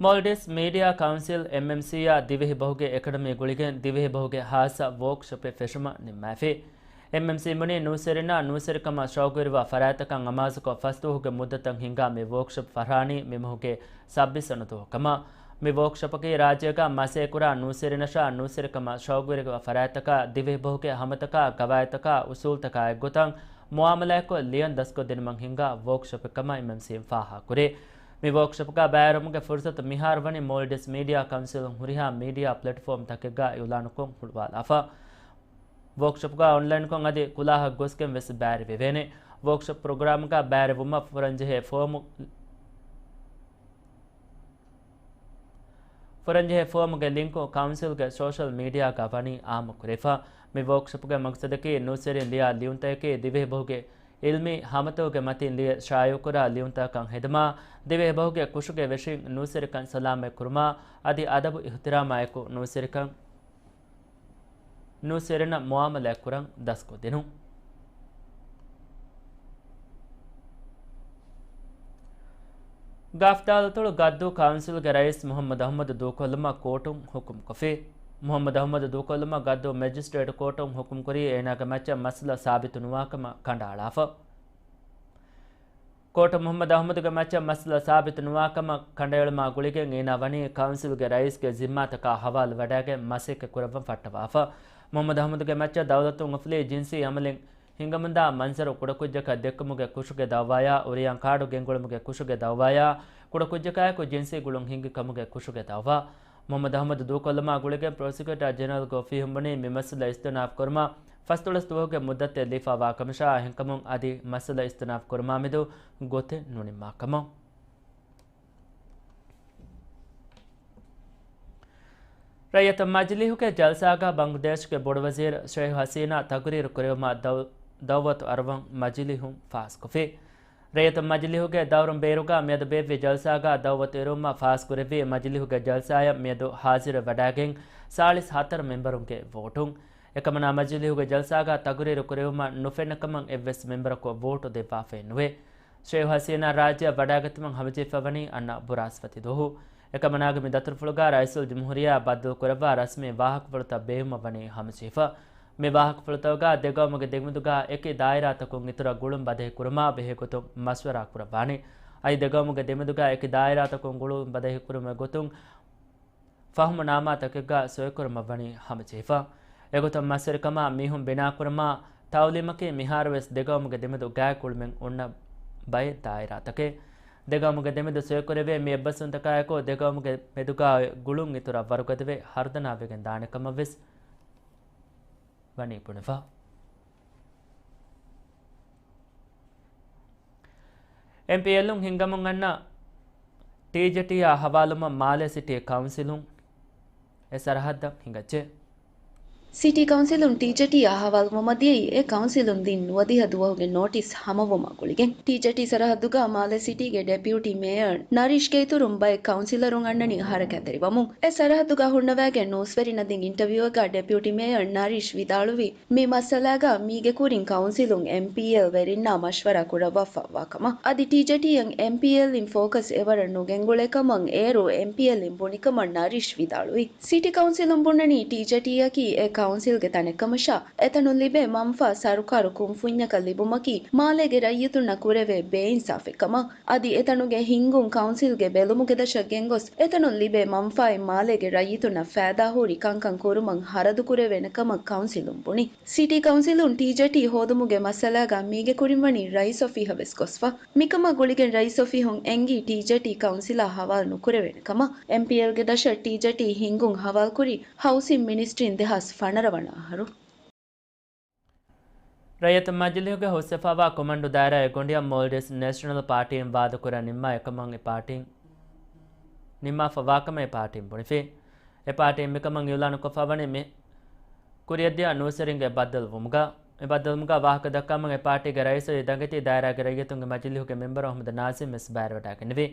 މޯލްޑިވްސް މީޑިއާ ކައުންސިލް، އެމްއެމްސީއާ ދިވެހި ބަހުގެ އެކަޑަމީ ގުޅިގެން ދިވެހި ބަހުގެ ހާއްސަ ވޯކްޝޮޕެއް ފެށުމަށް ނިންމައިފި. އެމްއެމްސީ ބުނީ ނޫސްވެރިންނާ ނޫސްވެރިކަމަށް ޝައުގުވެރިވާ ފަރާތްތަކަށް އަމާޒުކޮށް ފަސްދުވަހުގެ މުއްދަތަށް ހިންގާ މި ވޯކްޝޮޕް ފަށާނީ މި މަހުގެ ސައްބީސް ވަނަ ދުވަހު ކަމަށް. މި ވޯކްޝޮޕަކީ ރާއްޖޭގަ މަސޭކުރާ ނޫސްވެރިންނަށާ ނޫސްވެރިކަމަށް ޝައުގުވެރިވާ ފަރާތްތަކާ ދިވެހިބަހުގެ ހަމަތަކާ، ގަވާއިދުތަކާ، އުސޫލުތަކާ އެއްގޮތަށް މުއާމަލާތްކޮށް ލިޔަން ދަސްކޮށްދިނުމަށް ހިންގާ ވޯކްޝޮޕެއް ކަމަށް އެމްއެމްސީއިން ފާހަގަކުރޭ. މި ވޯކްޝޮޕުގަ ބައިވެރިވުމުގެ ފުރުސަތު މިހާރު ވަނީ މޯލްޑިވްސް މީޑިއާ ކައުންސިލުން ހުރިހާ މީޑިއާ ޕްލެޓްފޯމްތަކެއްގަ އިއުލާނުކޮށް ހުޅުވާލާފަ. ވޯކްޝޮޕްގަ އޮންލައިންކޮށް އަދި ކުލާހަށް ގޮސްގެން ވެސް ބައިވެރިވެވޭނެ. ވޯކްޝޮޕް ޕްރޮގްރާމްގަ ބައިވެރިވުމަށް ފުރަންޖެހޭ ފޯމު، ފުރަންޖެހޭ ފޯމުގެ ލިންކު ކައުންސިލްގެ ސޯޝަލް މީޑިއާގަ ވަނީ އާއްމު ކުރެވިފަ. މި ވޯކްޝޮޕްގެ މަގްސަދަކީ ނޫސްވެރިން ލިޔާ ލިޔުންތަކަކީ ދިވެހިބަހުގެ އިލްމީ ހަމަތަކުގެ މަތިން ލިޔެ ޝާއިޢުކުރާ ލިޔުންތަކަކަށް ހެދުމާ، ދިވެހިބަހުގެ ކުށުގެ ވެށިން ނޫސްވެރިކަން ސަލާމަތްކުރުމާ، އަދި އަދަބު އިޙްތިރާމާއެކު ނޫސްވެރިކަން ނޫސްވެރިންނަށް މުއާމަލާތްކުރަން ދަސްކޮށްދިނުން. ގާފް ދައުލަތު ގައްދޫ ކައުންސިލްގެ ރައީސް މުޙައްމަދު އަޙްމަދު ދޫކޮށްލުމަށް ކޯޓުން ޙުކުމްކޮށްފި. މުޙައްމަދު އަޙްމަދު ދޫކޮށްލުމަށް ގައްދޫ މެޖިސްޓްރޭޓް ކޯޓުން ޙުކުމްކުރީ އޭނާގެ މައްޗަށް މައްސަލަ ސާބިތު ނުވާކަމަށް ކަނޑައަޅާފަ. ކޯޓުން މުޙައްމަދު އަޙްމަދުގެ މައްޗަށް މައްސަލަ ސާބިތު ނުވާކަމަށް ކަނޑައެޅުމާ ގުޅިގެން އޭނާ ވަނީ ކައުންސިލްގެ ރައީސްގެ ޒިންމާތަކާ ހަވާލުވެވަޑައިގެން މަސައްކަތް ކުރައްވަން ފައްޓަވާފަ. މުޙައްމަދު އަޙްމަދުގެ މައްޗަށް ދައުލަތުން އުފުލީ ޖިންސީ އަމަލެއް ހިނގަމުންދާ މަންޒަރު ކުޑަކުއްޖަކަށް ދެއްކުމުގެ ކުށުގެ ދައުވާޔާ، އުރިޔަން ކާޑު ގެންގުޅުމުގެ ކުށުގެ ދައުވާޔާ، ކުޑަކުއްޖަކާއެކު ޖިންސީ ގުޅުން ހިންގި ކަމުގެ ކުށުގެ ދައުވާ. މުޙައްމަދު އަޙްމަދު ދޫކޮށްލުމާ ގުޅިގެން ޕްރޮސިކިއުޓާ ޖެނެރަލްގެ އޮފީހުން ބުނީ މި މައްސަލަ އިސްތިއުނާފް ކުރުމަށް ފަސްދޮޅަސް ދުވަހުގެ މުއްދަތެއް ލިޔެފައިވާ ކަމަށާ، އެހެންކަމުން އަދި މައްސަލަ އިސްތިއުނާފް ކުރުމާމެދު ގޮތެއް ނުނިންމާ ކަމަށް. ރައްޔިތު މަޖިލީހުގެ ޖަލްސާގަ ބަންގްލަދޭޝްގެ ބޮޑުވަޒީރު ޝޭހު ހަސީނާ ތަގުރީރު ކުރެވުމަށް ދައު-، ދައުވަތު އަރުވަން މަޖިލީހުން ފާސްކޮށްފި. ރައްޔިތު މަޖިލީހުގެ ދައުރުން ބޭރުގަ މިއަދު ބޭއްވި ޖަލްސާގަ ދައުވަތު އެރުވުމަށް ފާސްކުރެއްވި މަޖިލީހުގެ ޖަލްސާއަށް މިއަދު ހާޒިރު ވަޑައިގެން ސާޅީސް ހަތަރު މެމްބަރުންގެ ވޯޓުން. އެކަމަނާ މަޖިލީހުގެ ޖަލްސާގަ ތަގުރީރު ކުރެވުމަށް ނުފެންނަ ކަމަށް އެއްވެސް މެމްބަރަކު ވޯޓު ދެއްވާފައެއް ނުވޭ. ޝޭހު ހަސީނާ ރާއްޖެއަށް ވަޑައިގަތުމަށް ހަމަޖެހިފަވަނީ އަންނަ ބުރާސްފަތި ދުވަހު. އެކަމަނާގެ މި ދަތުރުފުޅުގަ ރައީސުލް ޖުމްހޫރިއްޔާ ބައްދަލު ކުރައްވާ ރަސްމީ ވާހަކަފުޅުތައް ބޭއްވުމަށް ވަނީ ހަމަޖެހިފަ. މި ވާހަކަފުޅުތަކުގަ ދެގައުމުގެ ދެމެދުގަ އެކި ދާއިރާތަކުން އިތުރަށް ގުޅުން ބަދަހި ކުރުމާ ބެހޭގޮތުން މަޝްވަރާ ކުރައްވާނެ. އަދި ދެގައުމުގެ ދެމެދުގަ އެކި ދާއިރާތަކުން ގުޅުން ބަދަހި ކުރުމުގެ ގޮތުން ފަހުމުނާމާތަކެއްގަ ސޮއިކުރުމަށް ވަނީ ހަމަޖެހިފަ. އެގޮތަށް މަސްވެރިކަމާ މީހުން ބިނާކުރުމާ، ތައުލީމަކީ މިހާރުވެސް ދެގައުމުގެ ދެމެދު ގާތް ގުޅުމެއް އޮންނަ ބައެއް ދާއިރާތަކެއް. ދެގައުމުގެ ދެމެދު ސޮއިކުރެވޭ މި އެއްބަސްވުންތަކާއެކު، ދެގައުމުގެ މެދުގަ ގުޅުން އިތުރަށް ވަރުގަދަވެ، ހަރުދަނާވެގެން ދާނެ ކަމަށް ވެސް ވަނީ ބުނެފަ. އެމްޕީއެލުން ހިންގަމުން އަންނަ ޓީޖެޓީއާ ހަވާލުމަށް މާލެ ސިޓީ ކައުންސިލުން އެ ސަރަހައްދަށް ހިނގައްޖެ. ސިޓީ ކައުންސިލުން ޓީޖެޓީއާ ހަވާލުވުމަށް ދިޔައީ އެ ކައުންސިލުން ދިން ނުވަދިހަ ދުވަހުގެ ނޯޓިސް ހަމަވުމާ ގުޅިގެން. ޓީޖެޓީ ސަރަހައްދުގަ މާލެ ސިޓީގެ ޑެޕިއުޓީ މޭޔަރ ނަރީޝްގެ އިތުރުން ބައެއް ކައުންސިލަރުން އަންނަނީ ހަރަކާތްތެރިވަމުން. އެ ސަރަހައްދުގަ ހުންނަވައިގެން ނޫސްވެރިންނަށް ދިން އިންޓަވިއުއެއްގަ ޑެޕިއުޓީ މޭޔަރ ނަރީޝް ވިދާޅުވީ، މި މައްސަލާގަ މީގެ ކުރިން ކައުންސިލުން އެމްޕީއެލް ވެރިންނާ މަޝްވަރާ ކުރައްވާފައިވާ ކަމަށް. އަދި ޓީޖެޓީއަށް އެމްޕީއެލްއިން ފޯކަސް އެވަރަށް ނުގެންގުޅޭ ކަމަށް އޭރު އެމްޕީއެލްއިން ބުނިކަމަށް ނަރީޝް ވިދާޅުވި. ސިޓީ ކައުންސިލުން ބުނަނީ ޓީޖެޓީއަކީ އެ ކައުންސިލްގެ ތަނެއްކަމަށާ، އެތަނުން ލިބޭ މަންފާ ސަރުކާރު ކުންފުންޏަކަށް ލިބުމަކީ މާލޭގެ ރައްޔިތުންނަށް ކުރެވޭ ބޭއިންސާފެއް ކަމަށް. އަދި އެތަނުގެ ހިންގުން ކައުންސިލްގެ ބެލުމުގެ ދަށަށް ގެންގޮސް، އެތަނުން ލިބޭ މަންފާއިން މާލޭގެ ރައްޔިތުންނަށް ފައިދާހުރި ކަންކަން ކުރުމަށް ހަރަދުކުރެވޭނެ ކަމަށް ކައުންސިލުން ބުނި. ސިޓީ ކައުންސިލުން ޓީޖެޓީ ހޯދުމުގެ މައްސަލާގަ މީގެ ކުރިން ވަނީ ރައީސް އޮފީހަށް ވެސް ގޮސްފަ. މިކަމާ ގުޅިގެން ރައީސް އޮފީހުން އެންގީ ޓީޖެޓީ ކައުންސިލާ ހަވާލު ނުކުރެވޭނެ ކަމަށް. އެމްޕީއެލްގެ ދަށަށް ޓީޖެޓީ ހިންގުން ހަވާލުކުރީ ހައުސިން މިނިސްޓްރީން ދެހާސް ފަނަރަ ވަނަ އަހަރު. ރައްޔިތު މަޖިލީހުގެ ހުސްވެފައިވާ ކޮމަންޑޫ ދާއިރާއެއް ގޮނޑިއަށް މޯލްޑިވްސް ނޭޝަނަލް ޕާޓީން ވާދަކުރާ ނިންމާ އެކަމަށް އެ ޕާޓީން ނިންމާފަ ވާކަމަށް އެ ޕާޓީން ބުނިފި. އެ ޕާޓީން މިކަމަށް އިއުލާނުކޮށްފަ ވަނީ މި ކުރިއަށްދިޔަ ނޫސްވެރިންގެ ބައްދަލުވުމުގަ. އެ ބައްދަލުވުމުގަ ވާހަކަ ދައްކާމުން އެ ޕާޓީގެ ރައީސު ދަނގެތީ ދާއިރާގެ ރައްޔިތުންގެ މަޖިލީހުގެ މެމްބަރު އަހުމަދު ނާޒިމް ވެސް ބައިވެވަޑައިގެންނެވި.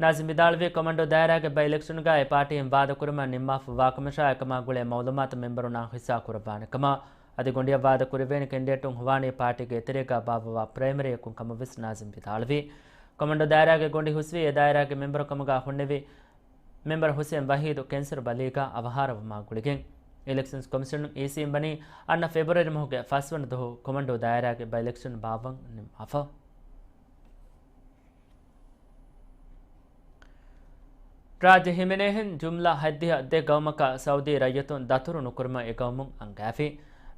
ނާޒިމް ވިދާޅުވީ ކޮމަންޑޫ ދާއިރާގެ ބައި އިލެކްޝަނުގަ އެ ޕާޓީން ވާދަކުރުމަށް ނިންމާފަ ވާކަމަށާ އެކަމާ ގުޅޭ މައުލޫމާތު މެމްބަރުންނާ ހިއްސާ ކުރައްވާނެ ކަމަށް. އަދި ގޮނޑިއަށް ވާދަ ކުރެވޭނެ ކެންޑިޑޭޓުން ހޮވާނީ އެ ޕާޓީގެ އެތެރޭގަ ބާއްވަވާ ޕްރައިމަރީއަކުން ކަމަށް ވެސް ނާޒިމް ވިދާޅުވި. ކޮމަންޑޫ ދާއިރާގެ ގޮނޑި ހުސްވީ އެ ދާއިރާގެ މެމްބަރު ކަމުގަ ހުންނެވި މެމްބަރު ހުސެން ވަހީދު ކެންސަރު ބަލީގަ އަވަހާރަވުމާ ގުޅިގެން. އިލެކްޝަންސް ކޮމިޝަނުން އީސީން ވަނީ އަންނަ ފެބްރުއަރީ މަހުގެ ފަސްވަނަ ދުވަހު ކޮމަންޑޫ ދާއިރާގެ ބައި އިލެކްޝަން ބާއްވަން ނިންމާފަ. ރާއްޖެ ހިމެނޭހެން ޖުމްލަ ހަތްދިހަ ދެ ގައުމަކަށް ސައުދީ ރައްޔިތުން ދަތުރު ނުކުރުމަށް އެ ގައުމުން އަންގާފި.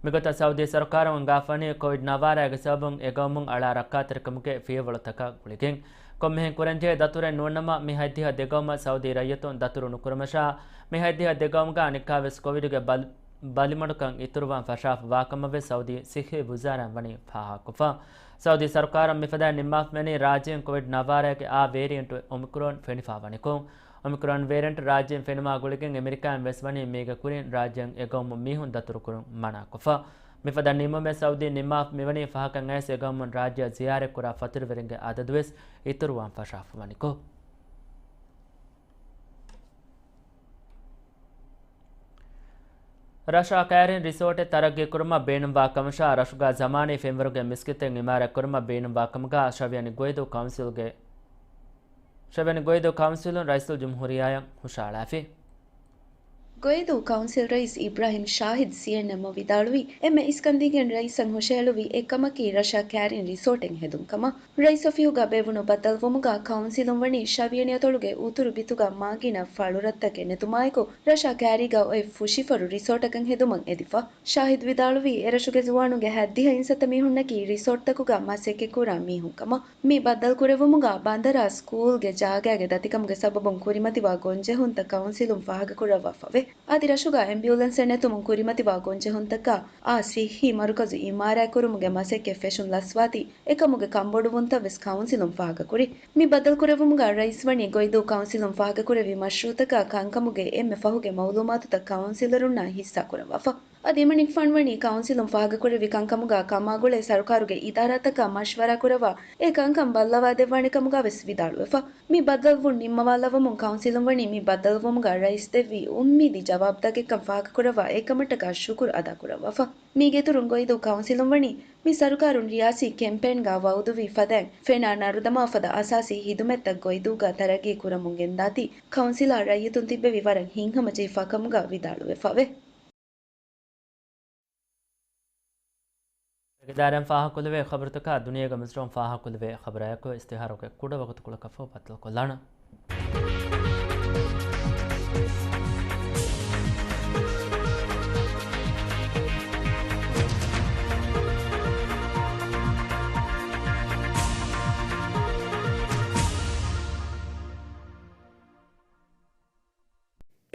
މިގޮތަށް ސައުދީ ސަރުކާރުން އަންގާފަނީ ކޮވިޑް ނަވާރައިގެ ސަބަބުން އެ ގައުމުން އަޅާ ރައްކާތެރިކަމުގެ ފިޔަވަޅުތަކާ ގުޅިގެން. ކޮންމެހެން ކުރަންޖެހޭ ދަތުރެއް ނުވަނަމަ މި ހަތްދިހަ ދެ ގައުމަށް ސައުދީ ރައްޔިތުން ދަތުރު ނުކުރުމަށާ، މި ހަތްދިހަ ދެ ގައުމުގަ އަނެއްކާވެސް ކޮވިޑުގެ ބަލި-، ބަލިމަޑުކަން އިތުރުވާން ފަށާފަ ވާކަމަށްވެސް ސައުދީ ސިއްހީ ވުޒާރާއިން ވަނީ ފާހަގަކޮށްފަ. ސައުދީ ސަރުކާރަށް މިފަދައިން ނިންމާފަ މިވަނީ ރާއްޖޭން ކޮވިޑް ނަވާރައިގެ އާ ވޭރިއެންޓް އޮމިކްރޯން ފެނިފަ ވަނިކޮށް. އޮމިކްރޯން ވޭރިއެންޓް ރާއްޖޭން ފެނުމާ ގުޅިގެން އެމެރިކާއިން ވެސް ވަނީ މީގެ ކުރިން ރާއްޖޭން އެ ގައުމުން މީހުން ދަތުރުކުރުން މަނާކޮށްފަ. މިފަދަ ނިންމުމެއް ސައުދީ ނިންމާފަ މިވަނީ ފަހަކަށް އައިސް އެ ގައުމުން ރާއްޖެއަށް ޒިޔާރަތްކުރާ ފަތުރުވެރިންގެ އަދަދުވެސް އިތުރުވާން ފަށާފަ ވަނިކޮށް. ރަށާ ކައިރިން ރިސޯޓެއް ތަރައްގީކުރުމަށް ބޭނުންވާ ކަމަށާ، ރަށުގަ ޒަމާނީ ފެންވަރުގެ މިސްކިތެއް އިމާރާތްކުރުމަށް ބޭނުންވާ ކަމުގަ ޝަވިޔަނި ގޮއިދޫ ކައުންސިލްގެ، ޝަވިޔަނި ގޮއިދޫ ކައުންސިލުން ރައީސުލްޖުމްހޫރިއްޔާއަށް ހުށައަޅާފި. ގޮއިދޫ ކައުންސިލް ރައީސް އިބްރާހިމް ޝާހިދް ސީއެންއެމްއަށް ވިދާޅުވީ، އެންމެ އިސްކަންދީގެން ރައީސަށް ހުށަހެޅުވި އެއްކަމަކީ ރަށާ ކައިރިން ރިސޯޓެއް ހެދުން ކަމަށް. ރައީސް އޮފީހުގަ ބޭއްވުނު ބައްދަލުވުމުގަ ކައުންސިލުން ވަނީ ޝަވިޔަނި އަތޮޅުގެ އުތުރު ބިތުގަ މާގިނަ ފަޅުރަށްތަކެއް ނެތުމާއެކު، ރަށާ ކައިރީގަ އޮތް ފުށިފަރު ރިސޯޓަކަށް ހެދުމަށް އެދިފަ. ޝާހިދް ވިދާޅުވީ، އެރަށުގެ ޒުވާނުންގެ ހަތްދިހަ އިންސައްތަ މީހުންނަކީ ރިސޯޓްތަކުގަ މަސައްކަތްކުރާ މީހުން ކަމަށް. މި ބައްދަލުކުރެއްވުމުގަ ބަނދަރާ ސްކޫލްގެ ޖާގައިގެ ދަތިކަމުގެ ސަބަބުން ކުރިމަތިވާ ގޮންޖެހުންތައް ކައުންސިލުން ފާހަގަކުރައްވާފަވޭ. އަދި ރަށުގަ އެމްބިއުލެންސެއް ނެތުމުން ކުރިމަތިވާ ގޮންޖެހުންތަކާ އާ ސިއްހީ މަރުކަޒު އިމާރާތްކުރުމުގެ މަސައްކަތް ފެށުން ލަސްވާތީ، އެކަމުގެ ކަންބޮޑުވުންތައް ވެސް ކައުންސިލުން ފާހަގަކުރި. މި ބައްދަލުކުރެއްވުމުގަ ރައީސް ވަނީ ގޮއިދޫ ކައުންސިލުން ފާހަގަކުރެއްވި މަޝްރޫއުތަކާ ކަންކަމުގެ އެންމެ ފަހުގެ މައުލޫމާތުތައް ކައުންސިލަރުންނާ ހިއްސާކުރައްވާފަ. އަދި އެމަނިކުފާނު ވަނީ ކައުންސިލުން ފާހަގަކުރެއްވި ކަންކަމުގަ ކަމާގުޅޭ ސަރުކާރުގެ އިދާރާތަކާ މަޝްވަރާކުރައްވާ އެ ކަންކަން ބައްލަވާދެއްވާނެ ކަމުގަ ވެސް ވިދާޅުވެފަ. މި ބައްދަލުވުން ނިންމަވާލައްވަމުން ކައުންސިލުން ވަނީ މި ބައްދަލުވުމުގަ ރައީސް ދެއްވި އުއްމީދީ ޖަވާބުތަކެއްކަން ފާހަގަކުރައްވާ އެކަމަށްޓަކާ ޝުކުރު އަދާކުރައްވާފަ. މީގެއިތުރުން ގޮއިދޫ ކައުންސިލުން ވަނީ މި ސަރުކާރުން ރިޔާސީ ކެމްޕޭންގަ ވައުދުވި ފަދައިން ފެނާ ނަރުދަމާފަދަ އަސާސީ ހިދުމަތްތައް ގޮއިދޫގަ ތަރައްގީ ކުރަމުން ގެންދާތީ، ކައުންސިލާ ރައްޔިތުން ތިއްބެވި ވަރަށް ހިތްހަމަޖެހިފާ ކަމުގަ ވިދާޅުވެފަވޭ. ދާއިރާއިން ފާހަގަކުރެވޭ ޚަބަރުތަކާ ދުނިޔޭގެ މިސްރުން ފާހަގަކުރެވޭ ޚަބަރާއެކު އިސްތިހާރުގެ ކުޑަ ވަގުތުކޮޅަކަށްފަހު ބައްދަލުކޮށްލާނަން.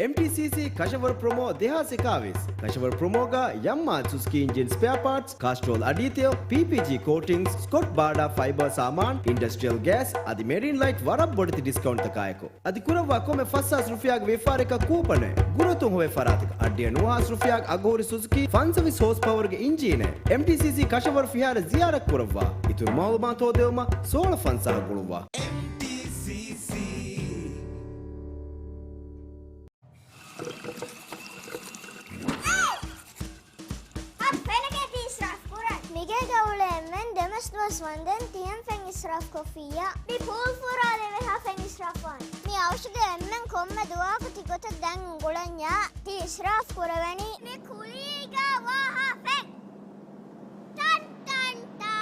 އެމްޓީސީސީ ކަށަވަރު ޕްރޮމޯ ދެހާސް އެކާވީސް. ކަށަވަރު ޕްރޮމޯގަ ޔަމްމާ ސުޒުކީ އިންޖިން ސްޕެއާ ޕާޓްސް، ކާސްޓްރޯލް އަޑީތެޔޮ، ޕީޕީޖީ ކޯޓިންގްސް، ސްކޮޓް ބާޑާ ފައިބާ ސާމާން، އިންޑަސްޓްރިއަލް ގޭސް އަދި މެރިން ލައިޓް ވަރަށް ބޮޑެތި ޑިސްކައުންޓްތަކާއެކު. އަދި ކުރައްވާ ކޮންމެ ފަސް ހާސް ރުފިޔާގެ ވިޔަފާރިއަކަށް ކޫޕަނެއް ގުރައްތުން ހޮވޭ ފަރާތަކަށް އައްޑިހަ ނުވަ ހާސް ރުފިޔާގެ އަގުހުރި ސުޒުކީ ފަންސަވީސް ހޯސް ޕަވަރުގެ އިންޖީނެއް. އެމްޓީސީސީ ކަށަވަރު ފިހާރަ ޒިޔާރަތް ކުރައްވާ. އިތުރު މައުލޫމާތު ހޯދެވުމަށް ސޯޅަ ފަންސާހަށް ގުޅުއްވާ. އެމްޓީސީސީ. އަދި ފެނަކޭ ތި އިސްރާފް ކުރަން. މިގޭގަ އުޅޭ އެންމެން ދެމަސް ދުވަސް ވަންދެން ތިހެން ފެން އިސްރާފް ކޮށްފިއްޔާ. މި ޕޫލް ފުރާލެވޭ ހާ ފެން އިސްރާފް ވާން. މި އައުޝުގެ އެންމެން ކޮންމެ ދުވަހަކު ތި ގޮތަށް ދަން އުނގުޅަންޏާ ތި އިސްރާފް ކުރެވެނީ. މި ކުލީގަ ވާ ހާ ފެން. ޓަން ޓަން ޓާ.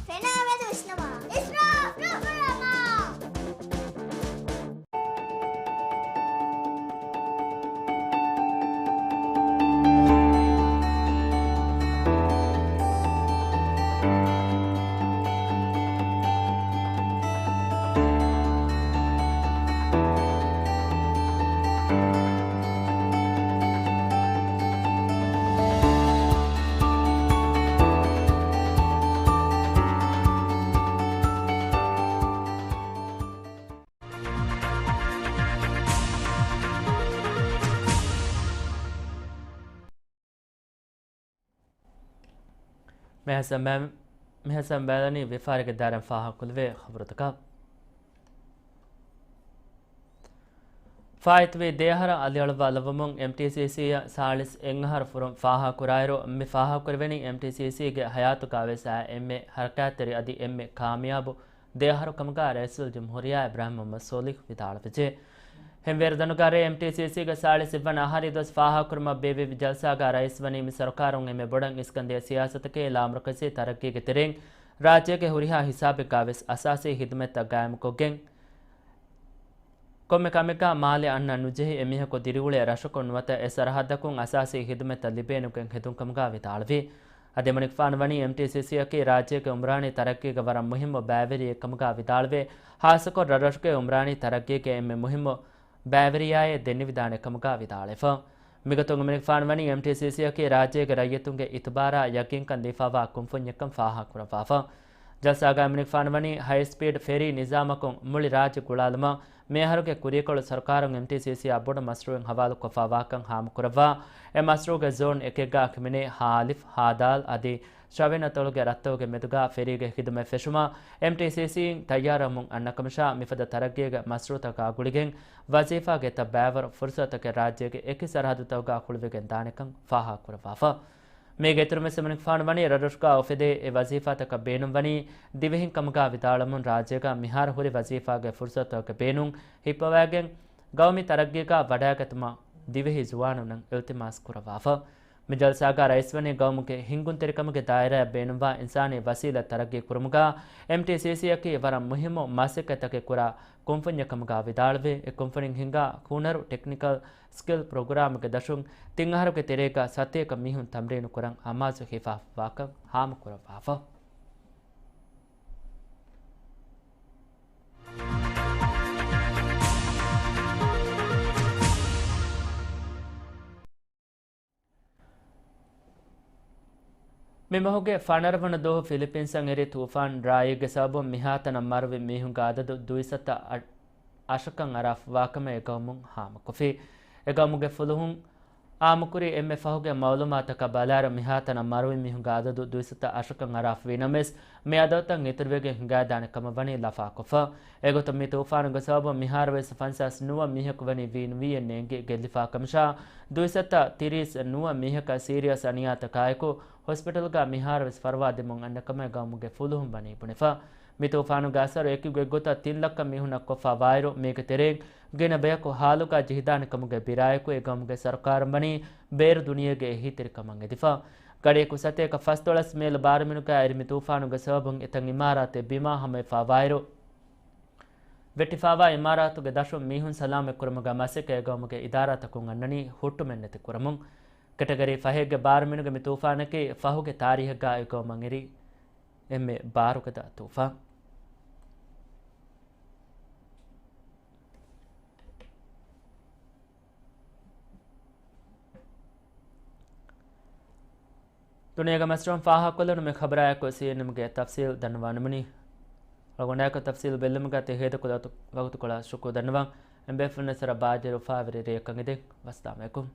ފެނާ މެދު ވިސްނަމާ. އިސްރާފް ނުކުރަމާ. މިހަސަން މެ-، މިހަސަން ބައިލަނީ ވިޔަފާރިގެ ދާއިރާއިން ފާހަގަކުރެވޭ ޚަބަރުތަކަށް. ފާއިތުވި ދެއަހަރަށް އަލިއަޅުއްވާލައްވަމުން އެމްޓީސީސީއަށް ސާޅީސް އެއްއަހަރު ފުރުން ފާހަގަކުރާއިރު، މި ފާހަގަކުރެވެނީ އެމްޓީސީސީގެ ހަޔާތުގަ ވެސް އާ އެންމެ ހަރަކާތްތެރި އަދި އެންމެ ކާމިޔާބު ދެއަހަރު ކަމުގަ ރައީސުލްޖުމްހޫރިއްޔާ އިބްރާހިމް މުޙައްމަދު ސޯލިހު ވިދާޅުވެއްޖެ. ހެންވޭރު ދަނޑުގަ ރޭ އެމްޓީސީސީގެ ސާޅީސް އެއްވަނަ އަހަރީ ދުވަސް ފާހަގަކުރުމަށް ބޭއްވެވި ޖަލްސާގަ ރައީސް ވަނީ މި ސަރުކާރުން އެންމެ ބޮޑަށް އިސްކަންދޭ ސިޔާސަތަކީ ލާމަރުކަޒީ ތަރައްގީގެ ތެރެއިން ރާއްޖޭގެ ހުރިހާ ހިސާބެއްގަ ވެސް އަސާސީ ހިދުމަތްތައް ގާއިމުކޮށްގެން، ކޮންމެ ކަމެއްގަ މާލެ އަންނަން ނުޖެހި އެމީހަކު ދިރިއުޅޭ ރަށަކުން ނުވަތަ އެ ސަރަހައްދަކުން އަސާސީ ހިދުމަތްތައް ލިބޭނެގެން ހެދުން ކަމުގަ ވިދާޅުވި. އަދި އެމަނިކުފާނު ވަނީ އެމްޓީސީސީއަކީ ރާއްޖޭގެ އުމްރާނީ ތަރައްގީގެ ވަރަށް މުހިއްމު ބައިވެރިއެއް ކަމުގަ ވިދާޅުވެ، ހާއްސަކޮށް ރަށްރަށުގެ އުމްރާނީ ތަރައްގީގެ އެންމެ މުހިއްމު ބައިވެރިޔާއެއް ދެންނެވިދާނެ ކަމުގަ ވިދާޅުވެފަ. މިގޮތުން އެމަނިކުފާނު ވަނީ އެމްޓީސީސީއަކީ ރާއްޖޭގެ ރައްޔިތުންގެ އިތުބާރާ ޔަގީންކަން ލިބިފައިވާ ކުންފުންޏެއްކަން ފާހަގަކުރައްވާފަ. ޖަލްސާގަ އެމަނިކުފާނު ވަނީ ހައި ސްޕީޑް ފެރީ ނިޒާމަކުން މުޅި ރާއްޖެ ގުޅާލުމަށް މިއަހަރުގެ ކުރީކޮޅު ސަރުކާރުން އެމްޓީސީސީއާ ބޮޑު މަސްރޫއެއް ހަވާލުކޮށްފައިވާކަން ހާމަކުރައްވާ. އެ މަސްރޫގެ ޒޯން އެކެއްގަ ކިމެނޭ ހާ އަލިފް، ހާ ދާލް އަދި ޝަވެން އަތޮޅުގެ ރަށްތަކުގެ މެދުގަ ފެރީގެ ޚިދުމަތް ފެށުމަށް އެމްޓީސީސީއިން ތައްޔާރުވަމުން އަންނަކަމަށާ، މިފަދަ ތަރައްގީގެ މަސްރޫތަކާ ގުޅިގެން ވަޒީފާގެ އެތައް ބައިވަރު ފުރުސަތުތަކެއް ރާއްޖޭގެ އެކި ސަރަހައްދުތަކުގަ ހުޅުވިގެން ދާނެކަން ފާހަގަކުރައްވާފަ. މީގެ އިތުރުން ވެސް އެމަނިކުފާނު ވަނީ ރަށްރަށުގަ އުފެދޭ އެ ވަޒީފާތަކަށް ބޭނުންވަނީ ދިވެހިން ކަމުގަ ވިދާޅުވަމުން ރާއްޖޭގަ މިހާރު ހުރި ވަޒީފާގެ ފުރުސަތުތަކުގެ ބޭނުން ހިއްޕަވައިގެން ގައުމީ ތަރައްގީގަ ވަޑައިގަތުމަށް ދިވެހި ޒުވާނުންނަށް އިލްތިމާސް ކުރައްވާފަ. މި ޖަލްސާގަ ރައީސް ވަނީ ގައުމުގެ ހިންގުންތެރިކަމުގެ ދާއިރާއަށް ބޭނުންވާ އިންސާނީ ވަސީލަތް ތަރައްގީ ކުރުމުގަ އެމްޓީސީސީއަކީ ވަރަށް މުހިއްމު މަސައްކަތްތަކެއް ކުރާ ކުންފުންޏެއް ކަމުގަ ވިދާޅުވެ، އެ ކުންފުނިން ހިންގާ ހުނަރު ޓެކްނިކަލް ސްކިލް ޕްރޮގްރާމުގެ ދަށުން ތިން އަހަރުގެ ތެރޭގަ ސަތޭކަ މީހުން ތަމްރީނު ކުރަން އަމާޒު ހިފާފައިވާކަން ހާމަކުރައްވާފަ. މި މަހުގެ ފަނަރަ ވަނަ ދުވަހު ފިލިޕީންސަށް އެރި ތޫފާން ރާއީގެ ސަބަބުން މިހާތަނަށް މަރުވި މީހުންގެ އަދަދު ދުއިސައްތަ އަށް އަށަކަށް އަރާފަވާކަމަށް އެގައުމުން ހާމަކޮށްފި. އެގައުމުގެ ފުލުހުން އާއްމުކުރި އެންމެ ފަހުގެ މައުލޫމާތަކަށް ބަލާއިރު، މިހާތަނަށް މަރުވި މީހުންގެ އަދަދު ދުއިސައްތަ އަށަކަށް އަރާފަވި ނަމަވެސް، މި އަދަދުތައް އިތުރުވެގެން ހިނގައިދާނެ ކަމަށް ވަނީ ލަފާކޮށްފަ. އެގޮތުން މި ތޫފާނުގެ ސަބަބުން މިހާރުވެސް ފަންސާސް ނުވަ މީހަކު ވަނީ ވީނުވީއެއް ނޭނގި ގެއްލިފާ ކަމަށާ، ދުއިސައްތަ ތިރީސް ނުވަ މީހަކަށް ސީރިއަސް އަނިޔާތަކާއެކު ހޮސްޕިޓަލްގަ މިހާރުވެސް ފަރުވާ ދެމުން އަންނަ ކަމަށް ގައުމުގެ ފުލުހުން ވަނީ ބުނެފަ. މި ތޫފާނުގެ އަސަރު އެކި ގޮތްގޮތަށް ތިން ލައްކަ މީހުންނަށް ކޮށްފަ ވާއިރު، މީގެ ތެރެއިން ގިނަ ބަޔަކު ހާލުގަ ޖެހިދާނެ ކަމުގެ ބިރާއެކު އެ ގައުމުގެ ސަރުކާރުން ވަނީ ބޭރު ދުނިޔޭގެ އެހީތެރިކަމަށް އެދިފަ. ގަޑިއަކު ސަތޭކަ ފަސްދޮޅަސް މީލް ބާރުމިނުގަ އެރި މި ތޫފާނުގެ ސަބަބުން އެތައް އިމާރާތެއް ބިމާ ހަމަވެފަ ވާއިރު، ވެއްޓިފަވާ އިމާރާތުގެ ދަށުން މީހުން ސަލާމަތް ކުރުމުގެ މަސައްކަތް އެ ގައުމުގެ އިދާރާތަކުން އަންނަނީ ހުއްޓުމެއް ނެތި ކުރަމުން. ކެޓަގަރީ ފަހެއްގެ ބާރުމިނުގެ މި ތޫފާނަކީ ފަހުގެ ތާރީހެއްގަ އެ ގައުމަށް އެރި އެންމެ ބާރުގަދަ ތޫފާން. ދުނިޔޭގެ މަސްރަށުން ފާހަގަކޮށްލުނު މި ޚަބަރާއެކު ސީއެންއެމްގެ ތަފްސީލް ދަންނަވާނަމުނީ. ރަގުނާއެކު ތަފްސީލް ބެއްލުމުގަ ތި ހޭދަކުރި ވަގުތުކޮޅަށް ޝުކުރު ދަންނަވަން. އެނބޭފުޅުންނަށް ސަރަ ބާއްޖަވެރި އުފާވެރި ރެއަކަށް އެދެން. ވައްސަލާމް އަލައިކުމް.